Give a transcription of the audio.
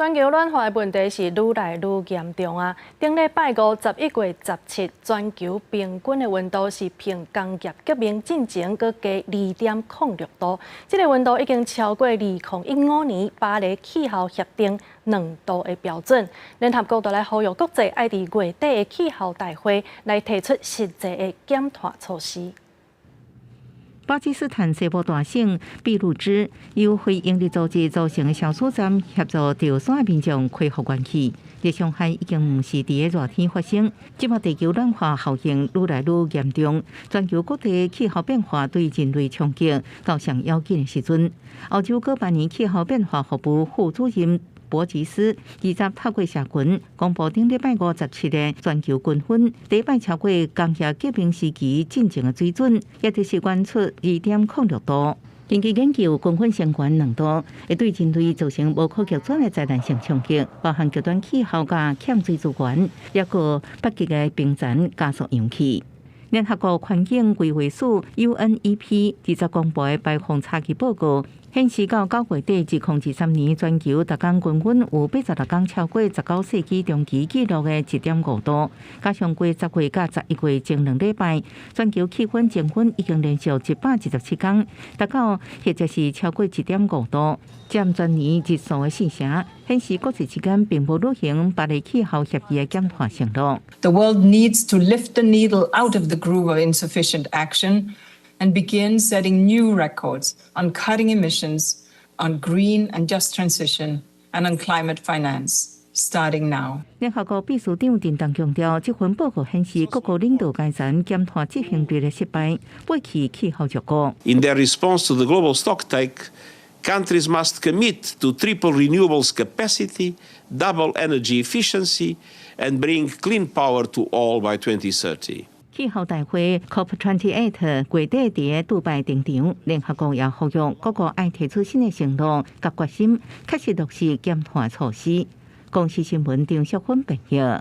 全球暖化的問題是愈來愈嚴重啊！頂禮拜五11月17，全球平均的溫度是比工業革命進前閣加2.06度，這個溫度已經超過2015年巴黎氣候協定2度的標準。聯合國就來呼籲國際愛佇月底的氣候大會來提出實際的減碳措施。巴基斯坦西部大省俾路支由非營利組織組成的小組站協助著山的民眾恢復元氣。熱傷害已經毋是佇咧熱天發生，這擺地球暖化效應愈來愈嚴重，全球各地氣候變化對人類衝擊到上要緊的時陣。歐洲哥白尼氣候變化服務副主任伯吉斯20透過社群公布頂禮拜五17的全球均溫，第一擺超過工業革命時期進前的水準，也就是懸出2.06度。根據研究，均溫升懸2度，會對人類造成無可逆轉的災難性衝擊，包含極端氣候佮欠水資源，抑閣北極的冰層加速融去。聯合國環境規劃署 UNEP 20公布的排放差距報告顯示，到9月底，2023年全球逐工均溫有86工超過19世紀長期紀錄的1.5度，加上過10月佮11月前2禮拜，全球氣溫增溫已經連續127工，達到或者是超過1.5度，佔全年日數的四成，顯示國際之間並無履行巴黎氣候協議的減碳承諾。 The world needs to lift the needle out of the groove of insufficient action and begin setting new records on cutting emissions, on green and just transition, and on climate finance, starting now. 聯合國秘書長陳冬強調，這份報告顯示各國領導階層減碳執行力的失敗，背棄氣候結果。 In their response to the global stocktake, countries must commit to triple renewables capacity, double energy efficiency, and bring clean power to all by 2030. 氣候大會 COP28 月底佇杜拜登場，聯合國也呼籲各國愛提出新的承諾佮決心，確實落實減碳措施。公視新聞張淑芬編譯。